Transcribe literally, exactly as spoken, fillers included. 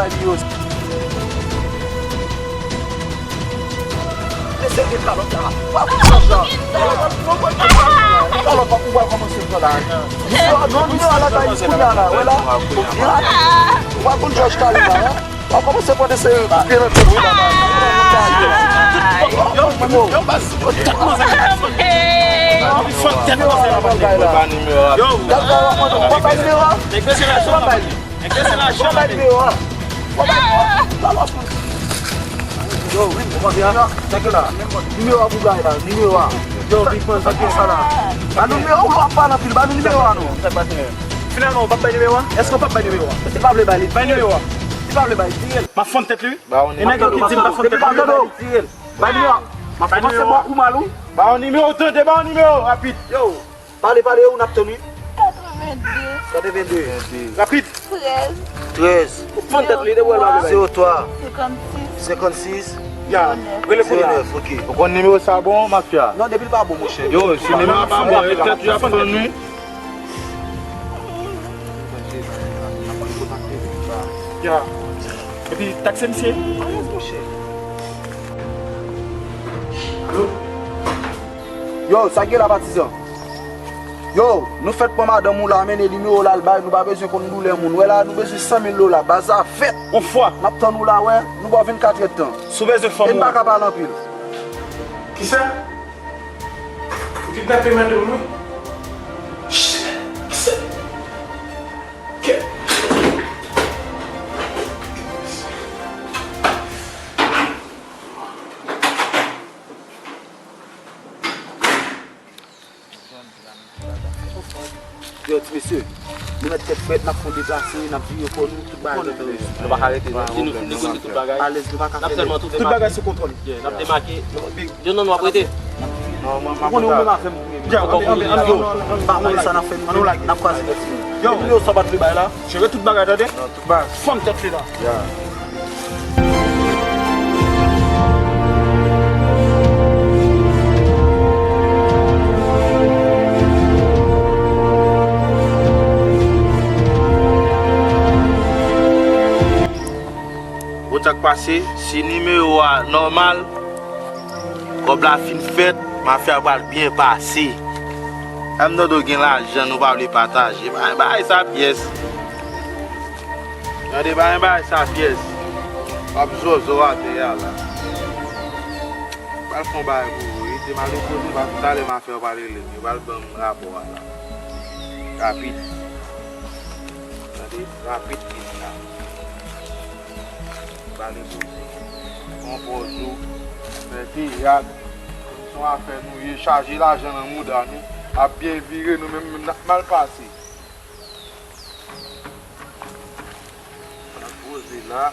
bay li yo. Mesye gen kalòt la. W ap pran chans la. Kalòt w ap, ou pral kòmanse pran la. Non, non, non, la, la, la, la, wè la. W ap konn jòj kalòt la, hein. W ap kòmanse pran de seri koupe nan tèt ou la. Yo, yo, baz, yo, tèt mwen fè. Yo, fòk tèt mwen fè. Yo, w ap bay nimewo a. Nèg yo se lajan. Nèg yo se lajan. W ap bay nimewo a. Yo, w ap bay nimewo a. Yo, w ap bay nimewo a. Nimewo a pou bay la, nimewo a. Yo, Big Man, sa gen sa la. Ba nou nimewo, w ap pale anpil, ba nou nimewo a nou. Finalman, w p ap bay nimewo a? Èske w p ap bay nimewo a? Ou pa vle bay li? Bay nimewo a. Ou pa vle bay li? M ap fann tèt li, wi. E nèg yo ki di m pa fann tèt li. Bay nimewo a. M ap kòmanse bò kou mal, wi. Ba yon nimewo, tande, ba yon nimewo, rapid. Yo, pale, pale, yo, n ap tann, wi. Katrevenn de. Katrevenn de. Rapid. Trèz. Trèz. Ou fann tèt li, de bò la. Zewo twa. Senkannsis. Senkannsis. Ya, rele pou li. Zewo nèf, ok. Ou konn nimewo sa bon, mafya? Non, depi l pa bon, monchè. Yo, si nimewo a pa bon, e tèt yo ap fann nou. Ya. Epi, takse misye. Alèz, monchè. Yo, sa k gen la patizan? Yo, nou fèt pran madanm ou la, mennen nimewo l al bay, nou pa bezwen konn doulè moun. Wè la, nou bezwen san mil dola, baz la fèt. On fwa. N ap tann ou la, wè, nou ba w vennkat èdtan. Si w bezwen fanm ou. E n pa ka pale anpil. Kisa? Ou kidnape madanm mwen? Shit! Kisa? Ke- Yo, ti mesye, nou mèt tèt frèt, n ap fon deplase, n ap vire kò nou, tout bagay. Nou pa ka rete, non. Si nou fin negosye tout bagay, alèz, nou pa ka fè sèlman tout bagay sou kontwòl. Yeah, n ap demake. Yo, non, nou ap rete. Ou konnen ou menm avè m. Yo, pa konnen sa n ap fè, nou, n ap kwaze tèt. Yo, yo, sa bat li bay la. Jere tout bagay, tande? Tout bagay. Fòm tèt li la. Ya. Bon, sa k pase, si nimewo a nòmal, kòb la fin fèt, mafya pral byen pase. Lè m tande w gen lajan, nou pa vle pataje. Pa gen bagay sa pyès. Tande, pa gen bagay sa pyès. W ap zozo atè a la. Pral fè yon bagay pou ou wi. Te malepoze, pa talè mafya yo pral rele m. Yo pral ban m rapò a la. Rapid. Tande, rapid vin la. Pale poze. Pran pòz ou. Fè teyat. Se yon afè nou ye, chaje lajan nan mouda nou. Ap byen vire, nou menm, menm n ap mal pase. N ap poze la.